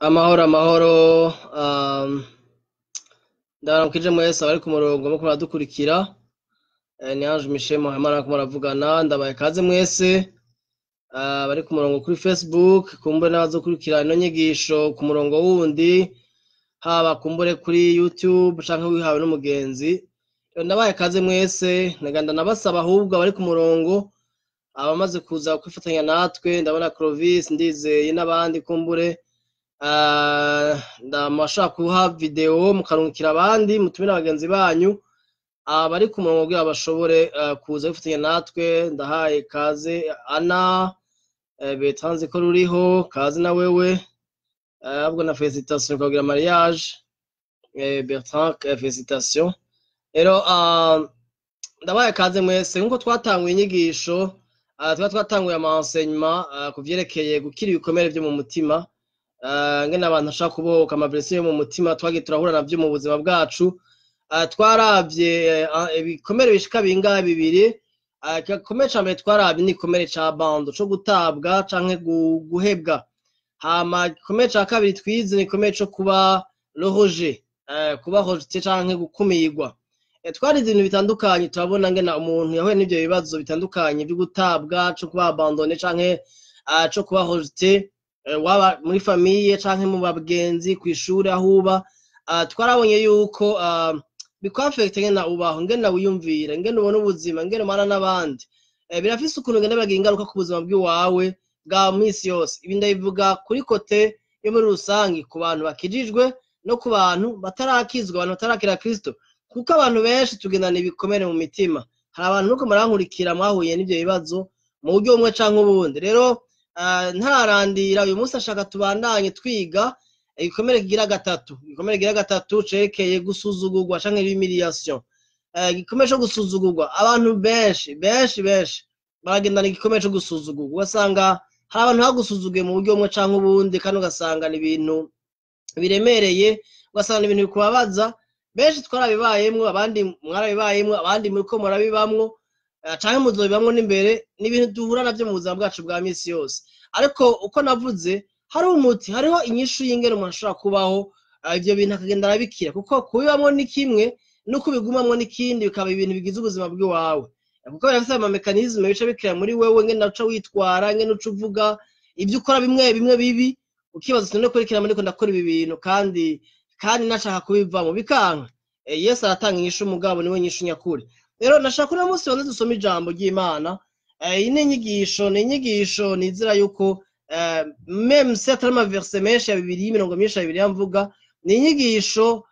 Amahoro amahoro, ndabaramukije mwese abari ku murongo muriko muradukurikira. Ni Ange Michel Muhamara ariko muravugana. Ndabaye kaze mwese abari ku murongo kuri Facebook, kumbure n'abazokurikira ino nyigisho ku murongo wundi, haba kumbure kuri YouTube canke wihawe n'umugenzi. Ndabaye kaze mwese, naganda nabasaba ahubwo abari ku murongo, abamaze kuza kwifatanya natwe, ndabona Clovis Ndizeye n'abandi, kumbure ndamashaka kuha video mukarungikira abandi, mutumire abagenzi banyu abari ku murongo kugira bashobore kuza kwifatanya natwe. Ndahaye kaze Ana Bertrand ko ruriho, kaze na wewe, ahubwo na félicitation ukagira mariage, Bertrand, félicitation. Rero ndabaye kaze mwese. Nkuko twatanguye inyigisho, tuba twatanguye ama enseignement ku vyerekeye gukira ibikomere vyo mu mutima, ngene abantu bashaka kubohoka ama blessures yo mu mutima twagiye turahura navyo mu buzima bwacu. Twaravye ibikomere bishika bingahe? Bibiri. Igikomere ca mbere twaravye ni igikomere ca abandon, co gutabwa canke guhebwa. Hama igikomere ca kabiri twize ni igikomere co kuba le rejet, kuba rejeté canke gukumirwa. Twarize ibintu bitandukanye, turabona ngena umuntu yahuye n'ivyo bibazo bitandukanye vyo gutabwa, co kuba abandonné canke co kuba rejeté, waba muri famille canke mu bagenzi, kw'ishure aho uba. Twarabonye yuko bikwaffecte ngena ubaho, ngena wiyumvira, ngena ubona ubuzima, ngena umara n'abandi. Birafise ukuntu ngenda biragira ingaruka ku buzima bw'iwawe bwa misi yose. Ibi ndabivuga kuri côté yo muri rusangi, ku bantu bakijijwe no ku bantu batarakizwa, abantu batarakira Kristo, kuko abantu benshi tugendana ibikomere mu mitima. Hari abantu nuko murankurikira mwahuye n'ivyo bibazo mu buryo bumwe canke ubundi. Rero ntararandira, uyu munsi ashaka tubandanye twiga igikomere kigira gatatu, igikomere kigira gatatu cerekeye gusuzugurwa canke l'humiliation. Igikomere co gusuzugurwa, abantu benshi benshi benshi baragendana igikomere co gusuzugurwa. Ugasanga hari abantu bagusuzuguye mu buryo bumwe canke ubundi, kandi ugasanga ni ibintu biremereye, ugasanga ni ibintu bikubabaza. Benshi twarabibayemwo, abandi mwarabibayemwo, abandi muriko murabibamwo, canke muzobibamwo n'imbere. Ni ibintu duhura navyo mu buzima bwacu bwa misi yose. Ariko uko navuze, hari umuti, hariho inyishu y'ingene umuntu ashobora kubaho, ivyo bintu akagenda arabikira, kuko kubibamwo ni kimwe no kubigumamwo n'ikindi, bikaba ibintu bigize ubuzima bw'iwawe, kuko birafise ama mécanismes bica bikira muri wewe, ngene uca witwara, ngene uca uvuga, ibyo ukora bimwe bimwe bibi, ukibaza uti: "None kurikira ndiko ndakora ibi bintu kandi nashaka kubivamo bikanka?" Yesu aratanga inyishu, mugabo niwe nyishu nyakuri. Rero nashaka uno munsi banze dusome ijambo ry'Imana. Iyi ni inyigisho nizera yuko même si atari ama versets menshi ya Bibiliya, imirongo myinshi ya Bibiliya mvuga, ni inyigisho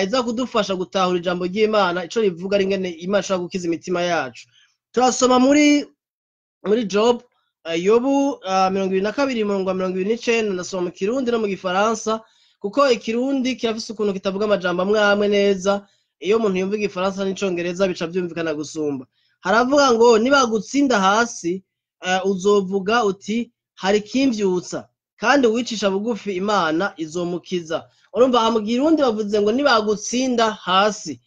iza kudufasha gutahura ijambo ry'Imana ico rivuga, ari ingene Imana ishobora gukiza imitima yacu. Turasoma muri Job, Yobu, 22, umurongo wa 29. Ndasoma mu Kirundi no mu Gifaransa, kuko Ikirundi kirafise ukuntu kitavuga amajambo amwe amwe neza. Iyo umuntu yumva Igifaransa n'Icongereza bica vyumvikana gusumba. Haravuga ngo: "Nibagutsinda hasi, uzovuga uti: 'Hari ikimvyutsa', kandi uwicisha bugufi Imana izomukiza." Urumva aha mu Kirundi bavuze ngo: "Nibagutsinda hasi,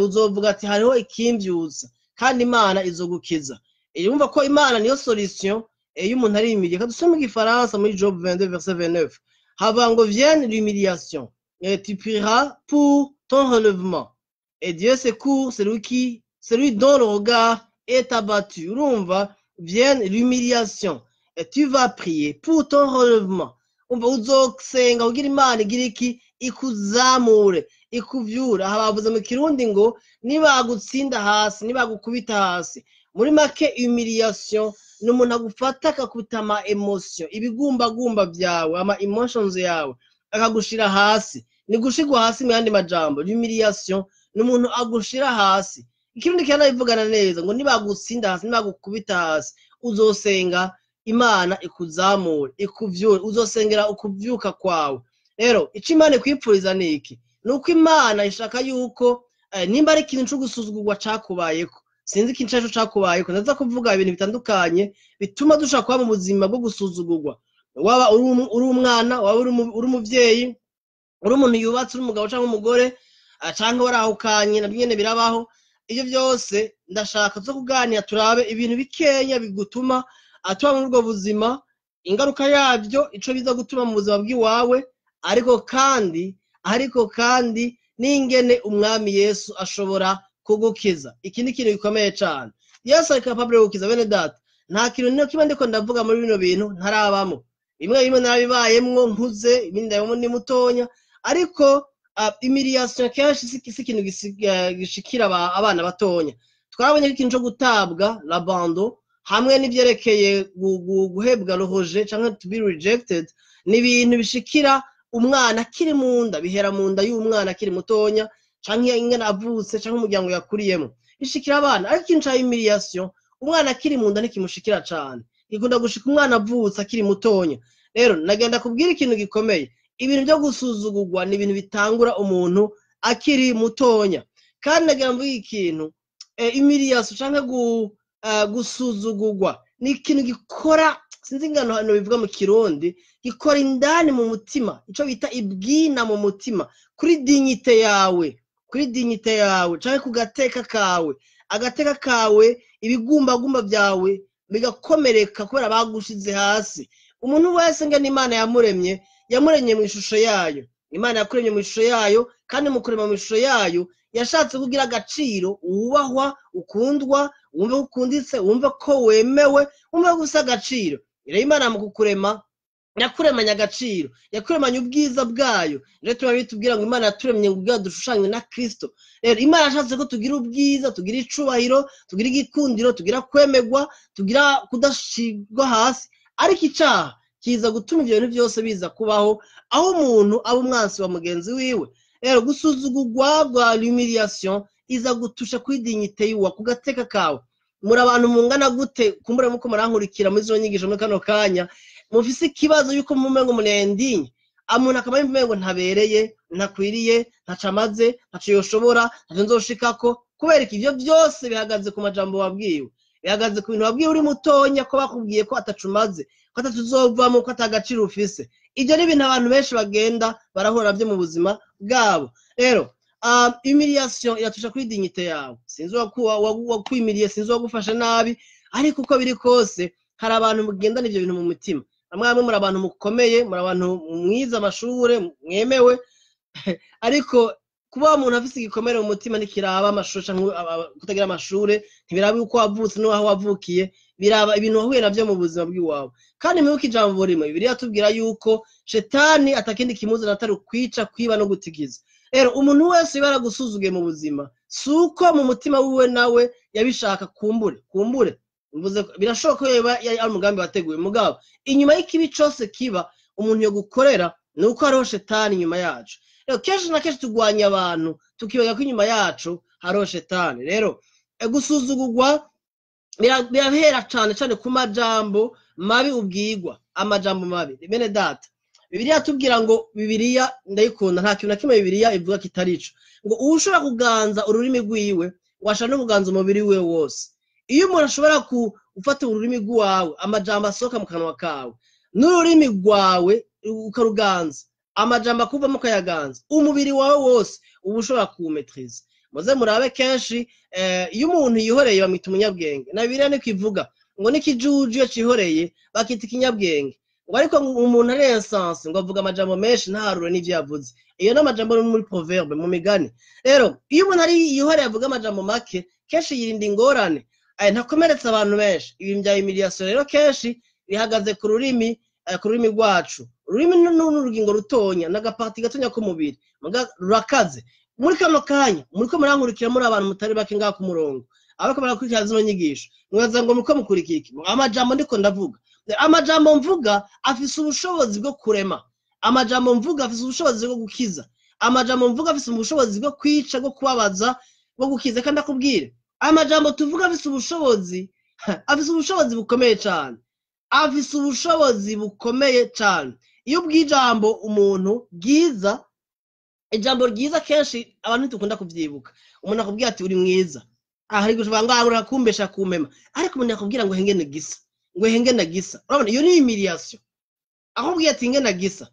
uzovuga ati: 'Hariho ikimvyutsa', kandi Imana izogukiza." Urumva ko Imana niyo solution iyo umuntu ari humilié. Dusome mu Gifaransa muri Job 22 verset 29. Havuga ngo: "Vienne l'humiliation et tu prieras pour ton relèvement, et Dieu secourt celui dont le regard est abattu." Urumva: "Vienne l'humiliation et tu vas prier pour ton relèvement." Umva, uzosenga kugira Imana igira iki? Ikuzamure, ikuvyure. Aha bavuze mu Kirundi ngo: "Nibagutsinda hasi, nibagukubita hasi." Muri make, humiliation ni umuntu agufata akakubita ama émotions, ibigumbagumba vyawe, ama emotions yawe, akagushira hasi. Ni gushirwa hasi. Mu yandi majambo, humiliation ni umuntu agushira hasi. Ikirundi kiranabivugana neza ngo: "Nibagutsinda hasi, nibagukubita hasi, uzosenga Imana ikuzamure, ikuvyure, uzosengera ukuvyuka kwawe." Rero ico Imana ikwipfuriza ni iki? Ni uko Imana ishaka yuko nimba ari ikintu co gusuzugurwa cakubayeko, sinzi ikintu ico cakubayeko, ndaza kuvuga ibintu bitandukanye bituma dushobora kuba mu buzima bwo gusuzugurwa, waba uri umwana, waba uri umuvyeyi, uri umuntu yubatse, uri umugabo canke umugore, canke warahukanye, nabyo nyene birabaho. Ivyo vyose ndashaka zo kuganira, turabe ibintu bikenya bigutuma tuba muri ubwo buzima, ingaruka yavyo, ico biza gutuma mu buzima bw'iwawe. ariko kandi n'ingene umwami Yesu ashobora kugukiza. Iki ni ikintu gikomeye cane. Yesu ari capable gukiza bene data. Nta kintu na kimwe ndiko ndavuga muri bino bintu ntarabamo. Bimwe bimwe narabibayemwo nkuze, ibindi ndabimo ndi mutonya, ariko humiliation kenshi si ikintu gishikira abana batonya. Twabonye ko ikintu co gutabwa l'abandon hamwe n'ivyerekeye guhebwa rohoje canke to be rejected ni ibintu bishikira umwana akiri mu nda, bihera mu nda y'umwana akiri mutonya canke ingene avutse canke umuryango yakuriyemo, bishikira abana. Ariko ikintu ca humiliation umwana akiri mu nda ntikimushikira cane, gikunda gushika umwana avutse akiri mutonya. Rero nagenda kubwira ikintu gikomeye, ibintu byo gusuzugurwa ni ibintu bitangura umuntu akiri mutonya. Kandi nagira mvuge ikintu, humiliation canke gusuzugurwa ni ikintu gikora, sinzi ingano hano bivuga mu Kirundi, gikora indani mu mutima, ico bita ibwina mu mutima, kuri dignité yawe, kuri dignité yawe canke ku gateka kawe, agateka kawe, ibigumbagumba byawe bigakomereka kubera bagushize hasi. Umuntu wese ngene Imana yamuremye, yamuremye mu ishusho yayo. Imana yakuremye mu ishusho yayo, kandi mu kurema mu ishusho yayo yashatse kugira agaciro, wubahwa, ukundwa, wumve ko ukunditse, wumve ko wemewe, wumve ko ufise agaciro. Rero Imana mu kukurema yakuremanye agaciro, yakuremanye ubwiza bwayo. Rero tuba bitubwira ngo Imana yaturemye kugira dushushanywe na Kristo. Rero Imana yashatse ko tugira ubwiza, tugira icubahiro, tugira igikundiro, tugira kwemegwa, tugira kudashirwa hasi. Ariko icaha kiza gutuma ivyo bintu vyose biza kubaho, aho umuntu aba umwansi wa mugenzi wiwe. Rero gusuzugurwa bwa l'humiliation iza gutusha kuri dignité yiwa, ku gateka kawe. Muri abantu mungana gute kumbura muko murankurikira muri zo nyigisho muri kano kanya, mufise ikibazo yuko mumengo munendinye, umuntu akaba yumva umengo ntabereye, ntakwiriye, ntacamaze, ntaco yoshobora, ntaco nzoshikako. Kubera iki? Ivyo vyose bihagaze ku majambo wabwiwe, bihagaze ku bintu wabwiwe uri mutonya, ko bakubwiye ko atacumaze, ko atatuzovamo, ko atagaciro ufise. Ivyo ni ibintu abantu benshi bagenda barahura navyo mu buzima bwabo. Rero humiliation iratusha kuri dignité yawe. Sinzi uwakwimiriye, sinzi uwagufasha nabi, ariko uko biri kose hari abantu mugendana ivyo bintu mu mutima. Bamwe bamwe muri abantu mukomeye, muri abantu mwize amashure mwemewe, ariko kuba umuntu afise igikomere mu mutima ntikiraba amashure canke kutagira amashure, ntibiraba uko wavutse n'aho wavukiye, biraba ibintu wahuye navyo mu buzima bw'iwawe. Kandi mwibuke ijambo rimwe, Bibiliya yatubwira yuko shetani atakindi kimuzana atari ukwica, kwiba no gutikiza. Rero umuntu wese yaba yaragusuzuguye mu buzima, si uko mu mutima wiwe nawe yabishaka, kumbure mvuze birashoboka ko yoba yari ari umugambi wateguye, mugabo inyuma y'ikibi cose kiba umuntu yo gukorera ni uko hariho shetani inyuma yacu. Rero kenshi na kenshi turwanya abantu tukibaza ko inyuma yacu hariho shetani. Rero gusuzugurwa birahera cane cane ku majambo mabi ubwirwa, amajambo mabi. Bene data, Bibiliya yatubwira ngo, Bibiliya ndayikunda, nta kintu na kimwe Bibiliya ivuga kitari ico, ngo uwushobora kuganza ururimi rwiwe washobora no kuganza umubiri wiwe wose. Iyo umuntu ashobora gufata ururimi rwawe, amajambo asohoka mu kanwa kawe, n'ururimi rwawe ukaruganza, amajambo akuvamo ukayaganza, umubiri wawe wose uba ushobora kuwumetriza. Muze murabe kenshi, iyo umuntu yihoreye bamwita umunyabwenge. Na Bibiliya niko ivuga ngo n'ikijuju iyo cihoreye bakita ikinyabwenge. Ngo ariko umuntu ari insensé ngo avuga amajambo menshi ntaharure n'ivyo yavuze. Iyo ni amajambo ari muri proverbe, mu migani. Rero iyo umuntu ari yihoreye avuga amajambo make, kenshi yirinda ingorane, ntakomeretsa abantu benshi. Ibintu bya humiliation rero kenshi bihagaze ku rurimi, ku rurimi rwacu. Ururimi ni urugingo rutonya, n'agapati gatonya k'umubiri, muga rurakaze. Muri kano kanya muriko murankurikira muri abantu mutari bake ngaha ku murongo, abariko barakurikira zino nyigisho, mwibaza ngo muriko mukurikira iki? Amajambo ndiko ndavuga, amajambo mvuga afise ubushobozi bwo kurema, amajambo mvuga afise ubushobozi bwo gukiza, amajambo mvuga afise ubushobozi bwo kwica, bwo kubabaza, bwo gukiza. Kandi ndakubwire, amajambo tuvuga afise ubushobozi, afise ubushobozi bukomeye cane, afise ubushobozi bukomeye cane. Iyo ubwiye ijambo umuntu ryiza, ijambo ryiza kenshi abantu ntitukunda kuvyibuka. Umuntu akubwira ati uri mwiza, aha ari gushobora ngo ahura kumbesha kumema, ariko umuntu akubwira ngo hengene gisa, ngo hengene gisa, urabona iyo ni humiliation. Akubwiye ati hengene gisa,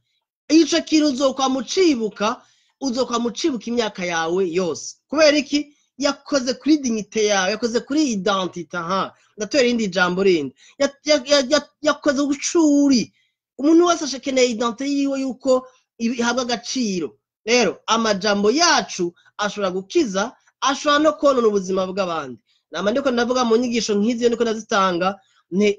ico kintu uzokwamucibuka, uzokwamucibuka imyaka yawe yose. Kubera iki? Yakoze kuri dignité yawe, yakoze kuri identité. Aha ndatera irindi jambo rindi, yakoze ubucuri. Umuntu wese akeneye identité yiwe, yuko ihabwa agaciro. Rero amajambo yacu ashobora gukiza, ashobora no konona ubuzima bw'abandi. Nama ndiko ndavuga mu nyigisho nk'izi ndiko ndazitanga,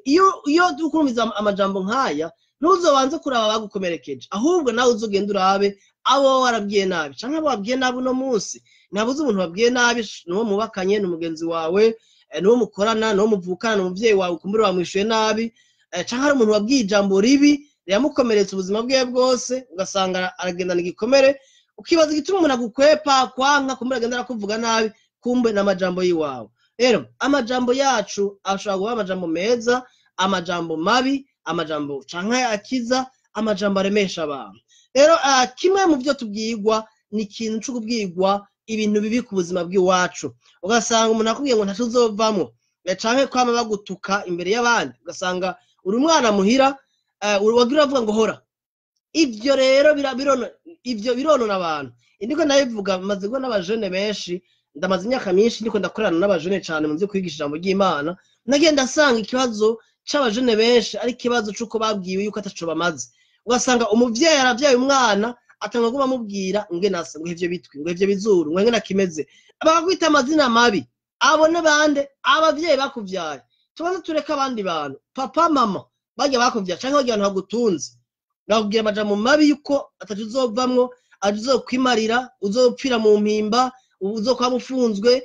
iyo ukumviza amajambo nk'aya, ntuzobanze kuraba bagukomerekeje, ahubwo nawe uzogenda urabe abo warabwiye nabi canke abo wabwiye nabi uno munsi. Ntabuze umuntu wabwiye nabi, nuwo mubakanye, ni umugenzi wawe, nuwo mukorana, nuwo muvukana, ni umuvyeyi wawe, ukumbure wamwishuye nabi, canke hari umuntu wabwiye ijambo ribi riramukomeretsa ubuzima bwiwe bwose, ugasanga aragendana igikomere, ukibaza igituma umuntu agukwepa, kwanka, kumbure agenda arakuvuga nabi, kumbe n'amajambo yiwawe. Rero amajambo yacu ashobora kuba amajambo meza, amajambo mabi, amajambo canke akiza, amajambo aremesha abantu. Rero kimwe mu byo tubwirwa ni ikintu co kubwirwa ibintu bibi ku buzima bw'iwacu. Ugasanga umuntu akubwiye ngo ntaco uzovamwo, canke kwama bagutuka imbere y'abandi, ugasanga uri umwana muhira, wagira uravuga ngo hora. Ivyo rero ivyo bironona abantu. Ndiko ndabivuga, maze kubona n'abajene benshi, ndamaze imyaka myinshi ndiko ndakorana n'abajene cane mu vyo kwigisha ijambo ry'Imana, nagiye ndasanga ikibazo c'abajene benshi ari ikibazo c'uko babwiwe yuko ataco bamaze. Ugasanga umuvyeyi aravyaye umwana, atanga kuba amubwira ngo nasa, ngo ivyo bitwi, ngo ivyo bizuru, ngo ngene kimeze, bakakwita amazina mabi. Abo ne bande? Abavyeyi bakuvyaye. Tubanze tureke abandi bantu, papa mama barya bakuvyaye canke barya abantu bagutunze, bakubwira amajambo mabi yuko ataco uzovamwo, azokwimarira, uzopfira mu mpimba, uzokwama ufunzwe,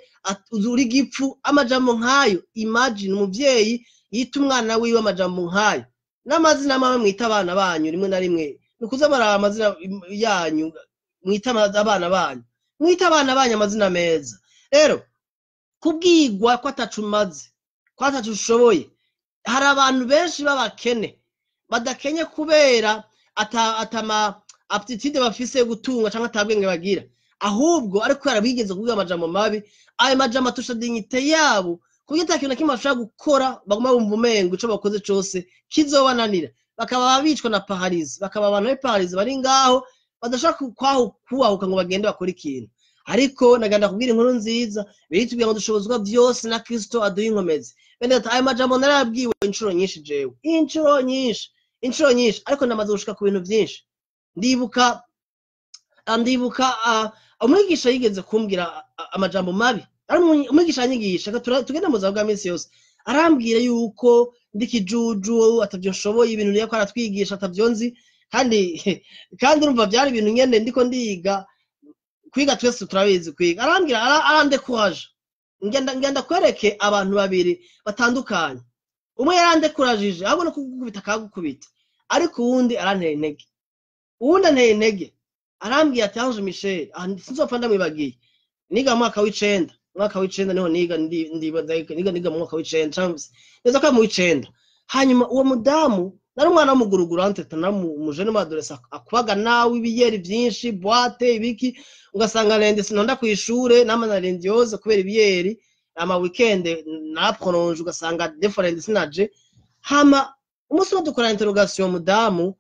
uri gipfu, amajambo nkayo. Imagine umuvyeyi yita umwana wiwe amajambo nkayo, n'amazina mabi mwita abana banyu. Rimwe na rimwe nikuza baraba amazina yanyu mwita abana banyu, mwita abana banyu amazina meza. Rero kubwirwa ko ataco umaze, ko ataco ushoboye, hari abantu benshi b'abakene badakenye kubera atama aptitude bafise yo gutunga canke atabwenge bagira, ahubwo ariko yarabigeze kuvuga amajambo mabi. Ayo majambo atusha dignité yabo, kuburyo ata kintu na kimwe bashobora gukora, baguma bumva umengo ico bakoze cose kizobananira, bakaba bicwa na paralysie, bakaba abantu b'i paralysie bari ngaho badashobora kubahuka ngo bagende bakore ikintu. Ariko naganda kubwira inkuru nziza, biritubwira ngo dushobozwa vyose na Kristo aduha inkomezi. Bene data, ayo majambo narayabwiwe inshuro nyinshi jewe, inshuro nyinshi, inshuro nyinshi, ariko ndamaze gushika ku bintu vyinshi. Ndibuka umwigisha yigeze kumbwira amajambo mabi. Ari umwigisha anyigisha, tugenda mu buzima bwa minsi yose, arambwira yuko ndi kijuju, atavyo nshoboye, ibintu yariko aratwigisha atavyo nzi, kandi urumva vyari ibintu nyene ndiko ndiga kwiga, twese turabizi kwiga. Arambwira, arandekuraje. Ngenda kwereke abantu babiri batandukanye. Umwe yarandekurajije, ahubwo no kugukubita akagukubita, ariko uwundi arantera intege. Uwundi antera intege, arambwira ati Ange Michel, sinzopfa ndamwibagiye. Niga mu mwaka w'icenda, umwaka w'icenda niho niga, niga mu mwaka w'icenda, canke neza ko ari mu w'icenda. Hanyuma uwo mudamu, nari umwana w'umuguruguru, anteta nari umujene w'umu akubaga nawe ibiyeri vyinshi, boîte ibiki, ugasanga lundi sinonda kw'ishure, nama na lundi yose kubera ibiyeri, ama weekend naraprolonge, ugasanga des fois lundi sinaje. Hama umunsi umwe dukora interrogation, mudamu,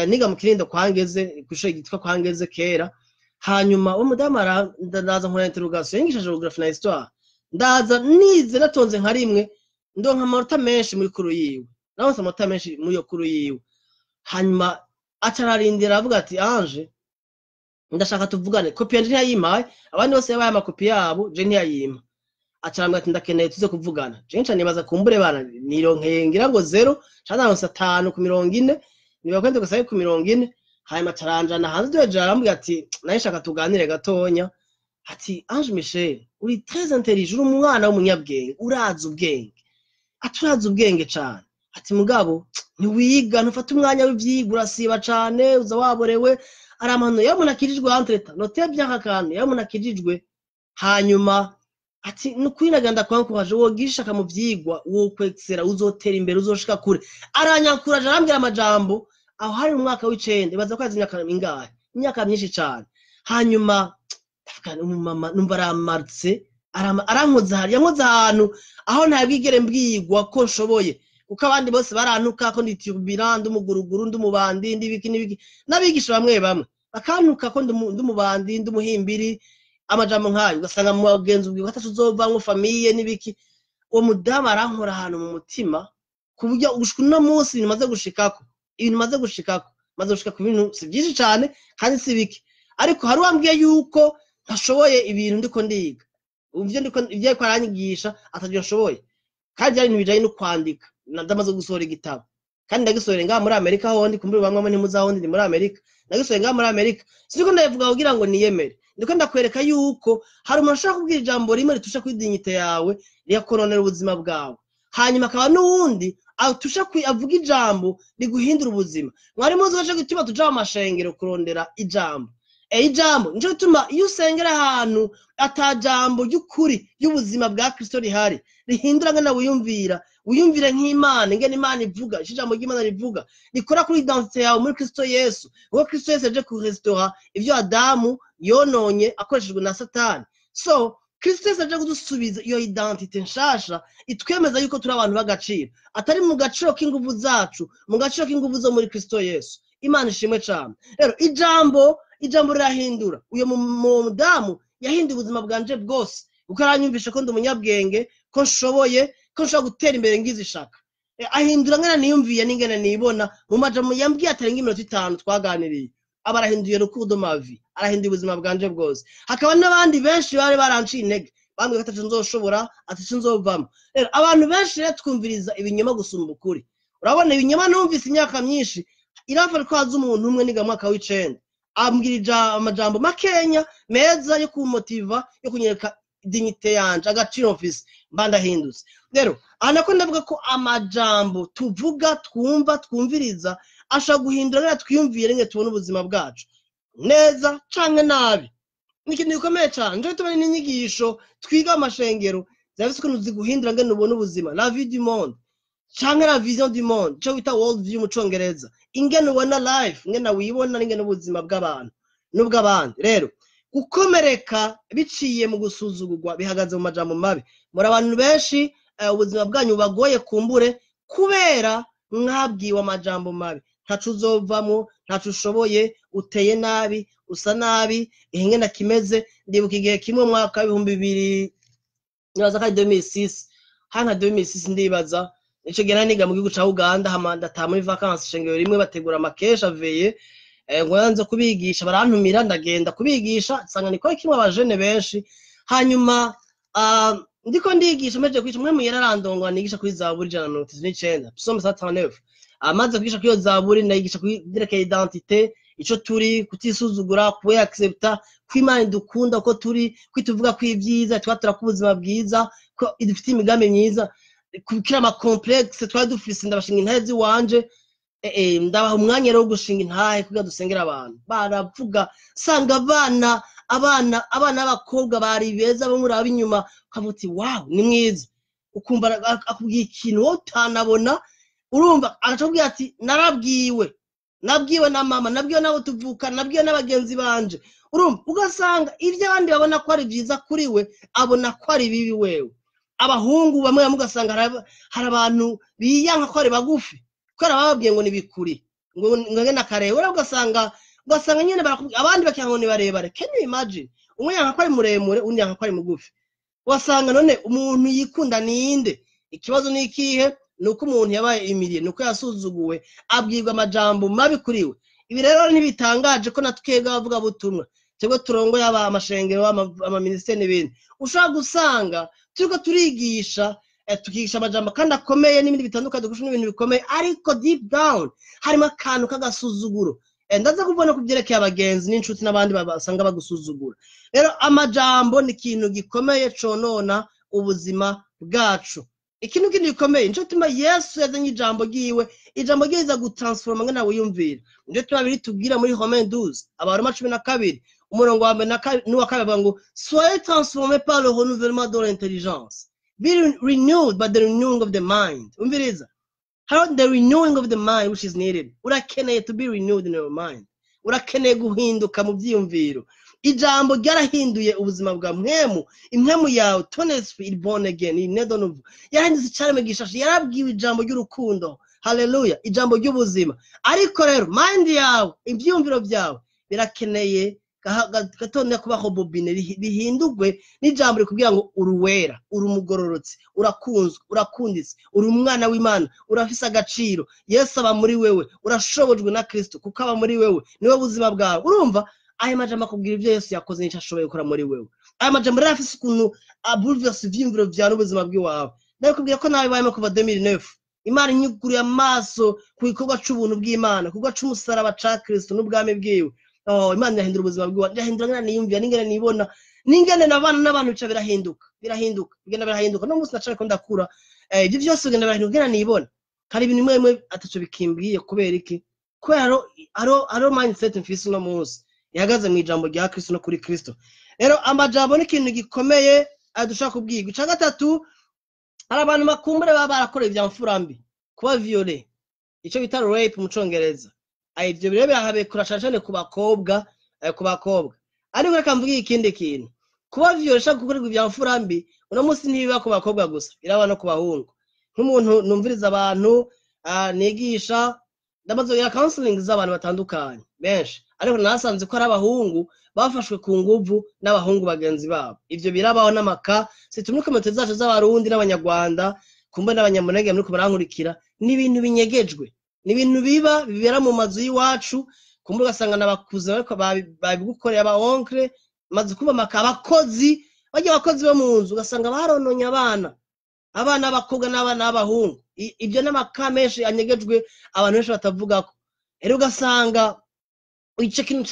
niga mu Kinindo kwa Ngeze, kw'ishure ryitwa kwa Ngeze kera. Hanyuma uwo mudamu ndaza nkora interrogation, yigisha géographie na histoire. Ndaza nize natonze nka rimwe, ndonka amanota menshi muri cours yiwe, naronse amanota menshi muri iyo cours yiwe. Hanyuma aca ararindira, aravuga ati Ange, ndashaka tuvugane. Kopi yanje ntiyayimpaye, abandi bose yabaye amakopi yabo, je ntiyayimpa. Aca arambwira ati ndakeneye tuze kuvugana. Je nca nibaza kumbure bana nironkeye ngira ngo 0 canke naronse 5 ku 40, niba kwende gusa ku 40. Hanyuma aca aranjana hanze, duhejeje arambwira ati nawe nshaka tuganire gatonya. Ati Ange Michel, uri très intelligent, uri umwana w'umunyabwenge, urazi ubwenge. Ati urazi ubwenge cane. Ati mugabo ntiwiga, ntufata umwanya w'ivyigwa, urasiba cane, uza waborewe. Arampano iyo umuntu akijijwe, entre-temps note bien aka kantu, iyo umuntu akijijwe, hanyuma ati nukuri naganda kwankuraje, wogira ishaka mu vyigwa, wokwexera, uzotera imbere, uzoshika kure. Aranyankuraje, arambwira amajambo. Aho hari mu mwaka w'icenda, ibaza ko yazi imyaka ingahe, imyaka myinshi cane. Hanyuma ndavuga umumama numva aramarutse, arankoza hari yankoze ahantu aho ntabwigere mbwirwa ko nshoboye, kuko abandi bose barantuka ko ndi turbulent, ndi umuguruguru, ndi umubandi, ndi ibiki n'ibiki, n'abigisha bamwe bamwe bakantuka ko ndi umubandi, ndi umuhimbiri, amajambo nk'ayo. Ugasanga mu bagenzi ubwirwa ko atazovamwo famille n'ibiki. Uwo mudamu arankora ahantu mu mutima, ku buryo gushika uno munsi ibintu maze gushikako, Maze gushika ku bintu si byinshi cyane kandi si bike, ariko hari uwambwiye yuko ntashoboye ibintu ndiko ndiga, ivyo ndiko, ivyo ariko aranyigisha atavyo nshoboye, kandi byari ibintu bijanye no kwandika. Ndamaze gusohora igitabo kandi ndagisohora ngaha muri Amerika. Hondi kumbure bamwe ntimuzahondi, ndi muri Amerika, ndagisohoye ngaha muri Amerika. Siniko ndabivuga kugira ngo niyemere, ndiko ndakwereka yuko hari umuntu ashobora kubwira ijambo rimwe ritusha kuri dignité yawe, rigakononera ubuzima bwawe, hanyuma akaba n'uwundi atusha avuga ijambo riguhindura ubuzima. Mwari muzi ko gituma tuja mu mashengero kurondera ijambo? Ijambo nico gituma iyo usengera ahantu ata jambo ry'ukuri ry'ubuzima bwa Kristo rihari rihindura ngana wiyumvira, wiyumvire nk'Imana, ingene Imana ivuga, ico ijambo ry'Imana rivuga rikora kuri identité yawe muri Kristo Yesu, kuko Kristo Yesu yaje kurestaura ivyo Adamu yononye akoreshejwe na Satani. So Kristo Yesu aje kudusubiza iyo identité nshasha itwemeza yuko turi abantu b'agaciro, atari mu gaciro k'inguvu zacu, mu gaciro k'inguvu zo muri Kristo Yesu. Imana ishimwe cane. Rero ijambo rirahindura. Uyo mudamu yahinduye ubuzima bwanje bwose, kuko aranyumvisha ko ndi umunyabwenge, ko nshoboye, ko nshobora gutera imbere ngize ishaka. Ahindura ngena niyumviye n'ingene nibona mu majambo yambwiye atarenga iminota 5 twaganiriye, aba arahinduye le cours de ma vie, arahinduye ubuzima bwanje bwose. Hakaba n'abandi benshi bari baranciye intege, bambwiye ko ataco nzoshobora, ataco nzovamo. Rero abantu benshi rero twumviriza ibinyoma gusumba ukuri. Urabona ibinyoma numvise imyaka myinshi, irafa ko haza umuntu umwe niga mwaka w'9 ambwira amajambo makenya meza yo kumotiva, yo kunyereka dignité yanje, agaciro mfise, mba ndahindutse. Rero aha nako ndavuga ko amajambo tuvuga, twumva, twumviriza ashobora guhindura rero twiyumvire rimwe tubone ubuzima bwacu neza canke nabi. Ni ikintu gikomeye cane. Nico gituma n'inyigisho twiga mu mashengero zirafise ukuntu ziguhindura ngene ubona ubuzima, la vie du monde canke la vision du monde, ico bita world view mu Congereza, ingene ubona life, ingene wibona n'ingene ubuzima bw'abantu n'ubw'abandi. Rero gukomereka biciye mu gusuzugurwa bihagaze mu majambo mabi. Muri abantu benshi ubuzima bwanyu bubagoye kumbure kubera mwabwiwe amajambo mabi: ntaco uzovamwo, ntaco ushoboye, uteye nabi, usa nabi, ingene kimeze. Ndibuka igihe kimwe mu mwaka w'2000, nibaza ko ari 2006, hari nka 2006 ndibaza, ico gihe nari niga mu gihugu ca Uganda. Hama ndataha muri vacances, ishengero rimwe bategura amakesha veillée ngo yanze kubigisha, barantumira, ndagenda kubigisha, nsanga niko kimwe abajene benshi. Hanyuma ndiko ndigisha, mpejeje kwigisha, umwe muyera arandongora nigisha kuri Zaburi 139, Psaume 139. Amaze kwigisha kuri iyo Zaburi, ndayigisha kuri vyerekeye identité, ico turi, kutisuzugura, kuba accepta ko Imana idukunda uko turi, ko ituvuga ko ibyiza twatura, ko ubuzima bwiza, ko idufitiye imigambi myiza, kukira ama complexe twari dufise. Ndabashinga intahe ziwanje, ndabaha umwanya rero wo gushinga intahe kugira dusengere abantu. Baravuga, sanga abana b'abakobwa bari beza, bamwe uraba inyuma ukavuga uti: "Wow, ni mwiza." Ukumva akubwiye ikintu wowe utanabona. Urumva agaca akubwira ati: "Narabwiwe, nabwiwe na mama, nabwiwe n'abo tuvukana, nabwiwe n'abagenzi banje." Urumva ugasanga ibyo abandi babona ko ari byiza, kuri we abona ko ari bibi. Wewe abahungu bamwe bamwe ugasanga hari abantu biyanka ko ari bagufi kubera bababwiye ngo ni bikuri, ngo ngene akareba. Urabona ugasanga nyene barakubwira, abandi bakiyanka ngo ni barebare. Can you imagine? Umwe yanka ko ari muremure, undi yanka ko ari mugufi. Ugasanga none umuntu yikunda ninde? Ikibazo ni ikihe? Ni uko umuntu yabaye humilié, ni uko yasuzuguwe, abwirwa amajambo mabi kuri we. Ibi rero ntibitangaje ko na twebwe abavugabutumwa, twebwe turongoye aba amashengero, amaministeri n'ibindi, ushobora gusanga turiko turigisha, tukigisha amajambo kandi akomeye n'ibindi bitandukanye, dukoresha n'ibintu bikomeye, ariko deep down harimo akantu k'agasuzuguro. Ndaza kubona ku byerekeye abagenzi n'inshuti n'abandi basanga bagusuzugura. Rero amajambo ni ikintu gikomeye conona ubuzima bwacu, ikintu kindi gikomeye. Nico gituma Yesu yazanye ijambo ryiwe, ijambo ryiwe riza gutransforma ngene wiyumvira. Nico gituma biri tubwira muri Romains 12, Abaroma 12, umurongo wa mbere n'uwa kabiri, bavuga ngo: "Soyez transformés par le renouvellement de l'intelligence, be renewed by the renewing of the mind." Umviriza, hariho the renewing of the mind which is needed. Urakeneye to be renewed in your mind, urakeneye guhinduka mu byiyumviro. Ijambo ryarahinduye ubuzima bwa mpwemu, impwemu yawe, ton esprit is born again, il naît de nouveau, yarahindutse icaremwe gishasha, yarabwiwe ijambo ry'urukundo, haleluya, ijambo ry'ubuzima. Ariko rero mind yawe, ibyiyumviro byawe birakeneye. Gatondo kubaho bobine rihindurwe n'ijambo rikubwira ngo uri uwera, uri umugororotsi, urakunzwe, urakunditse, uri umwana w'Imana, urafise agaciro, Yesu aba muri wewe, urashobojwe na Kristo kuko aba muri wewe, niwe buzima bwawe. Urumva aya majambo akubwira ibyo Yesu yakoze n'icyo ashoboye gukora muri wewe. Aya majambo rero afise ukuntu abulvers ivyiyumviro vyawe n'ubuzima bw'iwawe. Ndabikubwira ko nawe bayemo kuva 2009. Imana inyuguriye amaso ku gikorwa c'ubuntu bw'Imana, ku gikorwa c'umusaraba ca Kristo n'ubwami bwiwe. Oh, Imana irahindura ubuzima bwiwe, irahindura ngene niyumvira, n'ingene nibona, n'ingene nabana n'abantu, bica birahinduka, birahinduka, bigenda birahinduka. No munsi nacariko ndakura, ibyo byose bigenda birahinduka ngene nibona. Hari ibintu bimwe bimwe ataco bikimbwiye. Kubera iki? Kubera hariho mindset mfise uno munsi ihagaze mu ijambo rya Kristo no kuri Kristo. Rero amajambo ni ikintu gikomeye dushaka kubwirwa. Ica gatatu, hari abantu bakumbure baba barakoreye ibya mfura mbi, kuba violé, ico bita rape mu Congereza. Ibyo rero birahabekura cane cane ku bakobwa, ku bakobwa. Ariko reka mvuge ikindi kintu: kuba violé, ushaka gukorerwa ibya mfura mbi, uno munsi ntibiba ku bakobwa gusa, biraba no ku bahungu. Nk'umuntu numviriza abantu, nigisha, ndamaze kugira counseling z'abantu batandukanye benshi, ariko nasanze ko ari abahungu bafashwe ku nguvu n'abahungu bagenzi babo. Ivyo birabaho n'amaka si muri communauté zacu z'Abarundi n'Abanyarwanda, kumbe n'Abanyamulenge muriko murankurikira. Ni ibintu binyegejwe, ni ibintu biba bibera mu mazu y'iwacu, kumbe ugasanga n'abakuze bariko babigukoreye, aba oncle. Maze kumva amaka, abakozi barya, abakozi bo mu nzu, ugasanga barononye abana, abana b'abakobwa n'abana b'abahungu. Ibyo n'amaka menshi anyegejwe, abantu benshi batavugako. Rero ugasanga ico kintu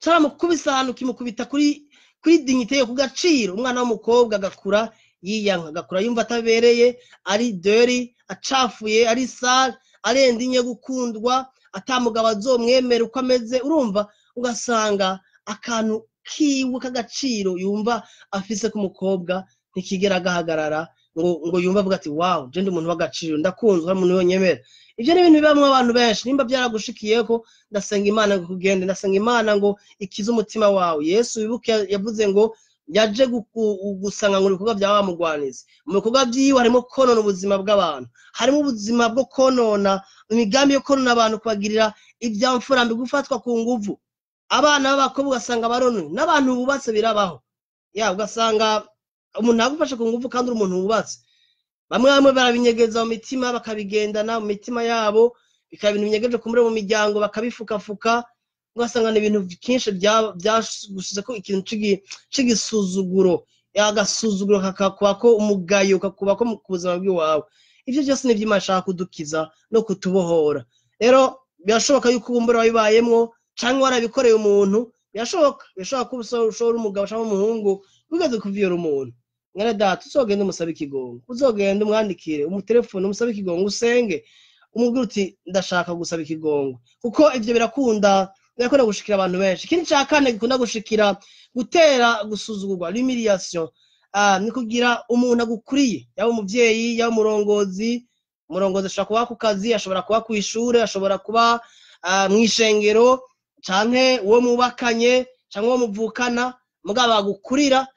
caramukubise ahantu, kimukubita kuri dignité yo ku gaciro. Umwana w'umukobwa agakura yiyanka, agakura yumva atabereye, ari dirty, acafuye, ari sale, arenda inye gukundwa, atamugabo azomwemera uko ameze. Urumva, ugasanga akantu kiwe k'agaciro yumva afise k'umukobwa ntikigera agahagarara ngo yumve avuga ati: "Wow, je ndi umuntu w'agaciro, ndakunzwe, hari umuntu yonyemera." Ivyo ni ibintu bibamwo abantu benshi. Nimba byaragushikiyeko, ndasenga Imana ngo kugende, ndasenga Imana ngo ikize umutima wawe. Yesu, wibuke, yavuze ngo yaje gusanga ngo ibikorwa bya wa mugwanizi. Mu bikorwa vyiwe harimo konona ubuzima bw'abantu, harimo ubuzima bwo konona, imigambi yo konona abantu, kubagirira ivyamfurambi, gufatwa ku nguvu abana b'abakobwa, ugasanga baronwe n'abantu bubatse. Birabaho ya, ugasanga umuntu agufashe ku nguvu kandi uri umuntu wubatse. Bamwe bamwe barabinyegeza mu mitima, bakabigendana mu mitima yabo, bikaba ibintu binyegeje kumure mu miryango, bakabifukafuka, ugasanga ni ibintu byinshi byagushize ko ikintu c'igisuzuguro, agasuzuguro kakakubako, umugayo kakubako mu buzima bw'iwawe. Ivyo byose ni ivy'Imana ishaka kudukiza no kutubohora. Rero birashoboka yuko ubumbura wabibayemwo canke warabikoreye umuntu. Birashoboka ko ushobora, umugabo canke umuhungu, wigeze kuviyora umuntu. Mwene data, uzogende umusabe ikigongo, uzogende umwandikire, umutelefone, umusabe ikigongo, usenge, umubwire uti: "Ndashaka gusaba ikigongo." Kuko ivyo birakunda gushikira abantu benshi. Ikindi ca kane gikunda gushikira, gutera gusuzugurwa, l'humiliation, ni kugira umuntu agukuriye, yaba umuvyeyi, yaba umurongozi. Umurongozi ashobora kuba ku kazi, ashobora kuba kw'ishure, ashobora kuba mw'ishengero, canke uwo mubakanye, canke uwo muvukana, mugabo agukurira,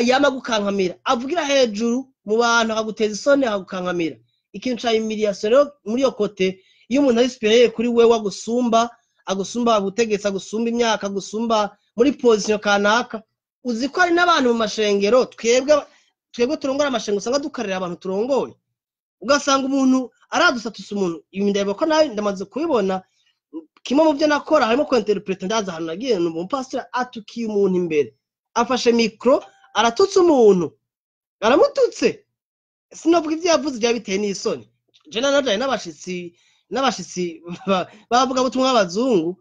yama agukankamira, avugira hejuru mu bantu, akaguteza isoni, akagukankamira. Ikintu ca humiliation rero, muri iyo côté, iyo umuntu ari supérieur kuri wewe, agusumba ubutegetsi, agusumba imyaka, agusumba muri position kanaka. Uzi ko hari n'abantu mu mashengero, twebwe turongora amashengero, usanga dukarira abantu turongoye, ugasanga umuntu aradusatusa umuntu. Ibi ndeba ko nawe ndamaze kubibona. Kimwe mu byo nakora harimo ku interpréter. Ndaza ahantu nagiye, numva umupasiteri atukiye umuntu imbere, afashe micro, aratutse umuntu, aramututse. Sinavuga ibyo yavuze, byaba biteye n'isoni. Je nanajanye n'abashitsi bavuga butumwa b'abazungu,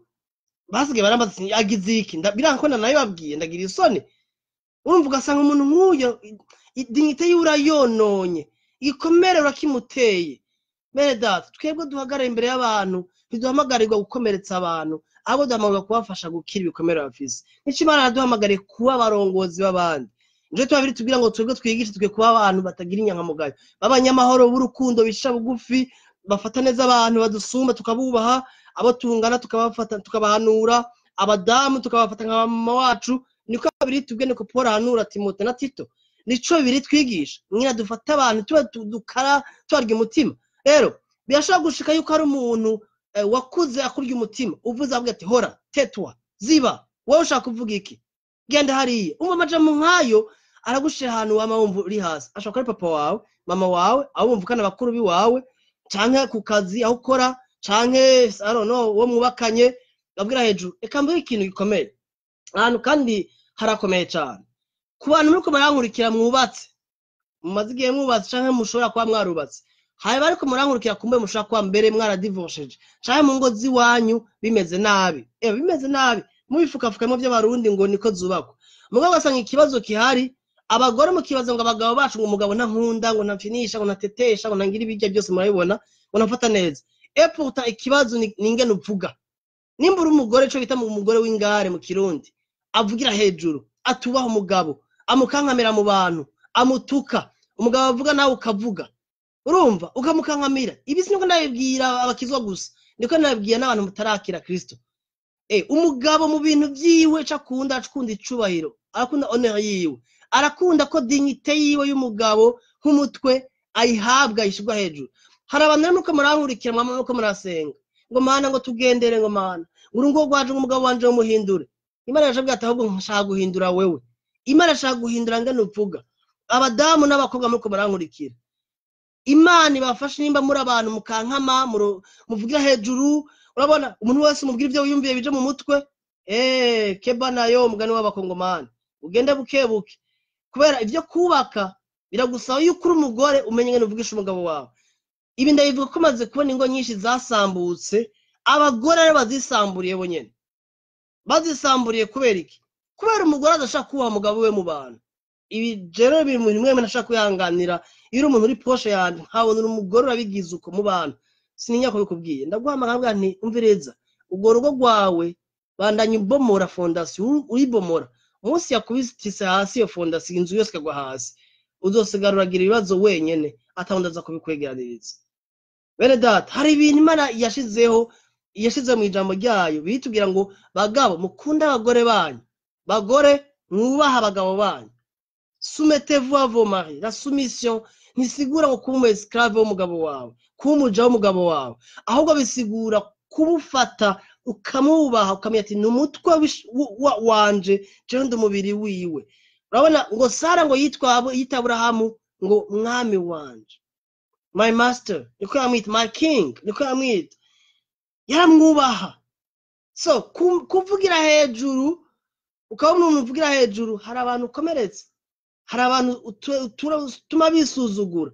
basigaye barambaza ati: "Agize iki?" Biranga ko nanabibabwiye, ndagira isoni. Urumva, ugasanga umuntu nk'uyo dignité yiwe urayononye, igikomere urakimuteye. Bene data, twebwe duhagarara imbere y'abantu, ntiduhamagarirwa gukomeretsa abantu, ahubwo duhamagarirwa kubafasha gukira ibikomere bafise. Nico Imana yaduhamagariye, kuba abarongozi b'abandi. Nico tuba biri tubwira ngo twebwe twigishe, twe kuba abantu batagira inyankamugayo, b'abanyamahoro, b'urukundo, bica bugufi, bafata neza abantu badusumba, tukabubaha, abo tungana tukabafata, tukabahanura, abadamu tukabafata nka mama wacu. Niko biri tubwe, niko Paul ahanura Timote na Tito, nico biri twigisha. Mwina dufata abantu tuba dukara, tubarya umutima. Rero birashobora gushika yuko hari umuntu wakuze akurya umutima, uvuze avuga ati: "Hora, tetwa, ziba." Wowe ushaka kuvuga iki? Genda hariya. Umva amajambo nkayo aragushira ahantu wama wumva uri hasi. Ashobora kuba ari papa wawe, mama wawe, abo muvukana bakuru biwawe, canke ku kazi aho ukora, canke I don't know, uwo mwubakanye, abwira hejuru. Reka mvuge ikintu gikomeye ahantu kandi harakomeye cane ku bantu muriko murankurikira mwubatse, mumaze igihe mwubatse canke mushobora kuba mwarubatse. Hanyuma ariko murankurikira kumbe mushobora kuba mbere mwaradivosheje canke mu ngo z'iwanyu bimeze nabi, bimeze nabi, mubifukafukamwo vy'Abarundi ngo niko zubakwa. Mugabo ugasanga ikibazo gihari, abagore mukibaza ngo abagabo bacu, ngo umugabo ntankunda, ngo ntamfinisha, ngo ntatetesha, ngo ntangira ibirya byose murabibona, ngo ntamfata neza. Et pourtant ikibazo ni ingene uvuga. Nimba uri umugore, ico bita umugore w'ingare mu Kirundi, avugira hejuru, atubaha umugabo, amukankamira mu bantu, amutuka, umugabo avuga nawe ukavuga, urumva ukamukankamira. Ibi siniko ndabibwira abakizwa gusa, niko ndabibwira n'abantu mutarakira Kristo. Umugabo mu bintu vyiwe ico akunda, akunda icubahiro, arakunda honneur yiwe, arakunda ko dignité yiwe y'umugabo nk'umutwe ayihabwa, ayishirwa hejuru. Hari abantu rero muriko murankurikira, mwama muriko murasenga ngo Mana, ngo tugendere, ngo Mana, ngo urugo rwaje, ngo umugabo wanje umuhindure. Imana yashabwiye ati ahubwo nshaka guhindura wewe. Imana ashaka guhindura ngene uvuga. Abadamu n'abakobwa muriko murankurikira, Imana ibafashe. Nimba muri abantu mukankama, muvugira hejuru, urabona umuntu wese umubwira ivyo wiyumviye bije mu mutwe, keba nayo umugani w'abakongomani, ugende buke buke, kubera ivyo kubaka biragusaba yuko uri umugore umenye ingene uvugisha umugabo wawe. Ibi ndabivuga ko maze kubona ingo nyinshi zasambutse, abagore rero bazisamburiye bo nyene. Bazisamburiye kubera iki? Kubera umugore adashaka kubaha umugabo we mu bantu. Ibi rero biri mu bintu bimwe ntashaka kwihanganira. Iyo uri umuntu uri proche yanjye, nkabona uri umugore urabigize uko mu bantu, sininya kubikubwiye, ndaguhamagara nkavuga nti umviriza, urwo rugo rwawe bandanya ubomora fondation, uribomora. Umunsi yakubitse hasi iyo fondation, inzu yose ikagwa hasi, uzosigara uragira ibibazo wenyene, atawundi aza kubikwegeraniriza. Bene data, hari ibintu Imana yashizeho, yashize mu ijambo ryayo, bitubwira ngo bagabo mukunde abagore banyu, bagore mwubaha abagabo banyu. Soumettez-vous à vos maris. La soumission ntisigura ngo kuba umu esclave w'umugabo wawe, kuba umuja w'umugabo wawe, ahubwo bisigura kumufata ukamwubaha, ukamenya ati ni umutwe wanje, jewe ndi umubiri wiwe. Urabona ngo Sara ngo yitwa yita Aburahamu ngo mwami wanje, my master, niko yamwita, my king, niko yamwita, yaramwubaha. So kuvugira hejuru, ukabona umuntu uvugira hejuru, hari abantu ukomeretse, hari abantu utuma bisuzugura.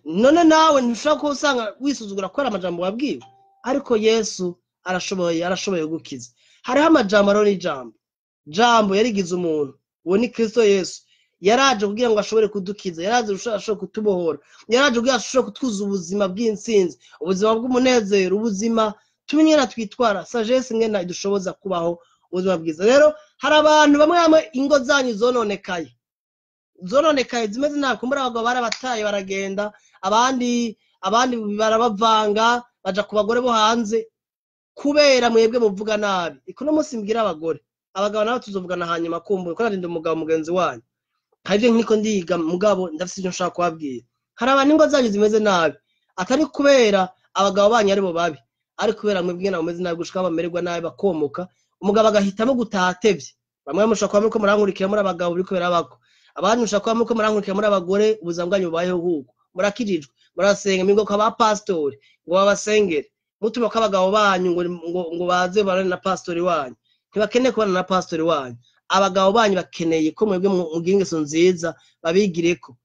None nawe ntushobora kuba usanga wisuzugura kubera amajambo wabwiwe, ariko Yesu arashoboye, arashoboye gukiza. Hariho amajambo, hariho n'ijambo. Jambo yarigize umuntu, uwo ni Kristo Yesu. Yaraje kugira ngo ashobore kudukiza, yaraje kugira ngo ashobore kutubohora, yaraje kugira ngo ashobore kutwuza ubuzima bw'intsinzi, ubuzima bw'umunezero, ubuzima tumenye na twitwara, sagesse ngena idushoboza kubaho ubuzima bwiza. Rero hari abantu bamwe bamwe ingo zanyu zononekaye, zononekaye zimeze nabi, kumbura abagabo barabataye baragenda, abandi barabavanga baja ku bagore bo hanze kubera mwebwe muvuga nabi. Ikuno munsi mbwira abagore, abagabo nabo tuzovugana hanyuma, kumbura ko narinda umugabo mugenzi wanyu. Hari ibyo nkiko ndiga, mugabo ndafise ibyo nshaka kubabwira. Hari abantu ingo zanyu zimeze nabi, atari kubera abagabo banyu aribo babi, ari kubera mwebwe nawe mumeze nabi gushika bamererwa nabi bakomoka, umugabo agahitamo gutaha atevye. Bamwe mushobora kuba muriko murankurikira muri abagabo biriko birabako, abandi mushobora kuba muriko murankurikira muri abagore, ubuzima bwanyu bubayeho nk'uko murakijijwe, murasenga, mwebwe ko ba pastori ngo babasengere, mutuma ko abagabo banyu ngo baze barane na pastori wanyu. Ntibakeneye kubana na pastori wanyu. Abagabo banyu bakeneye ko mwebwe mugira ingeso nziza, babigireko,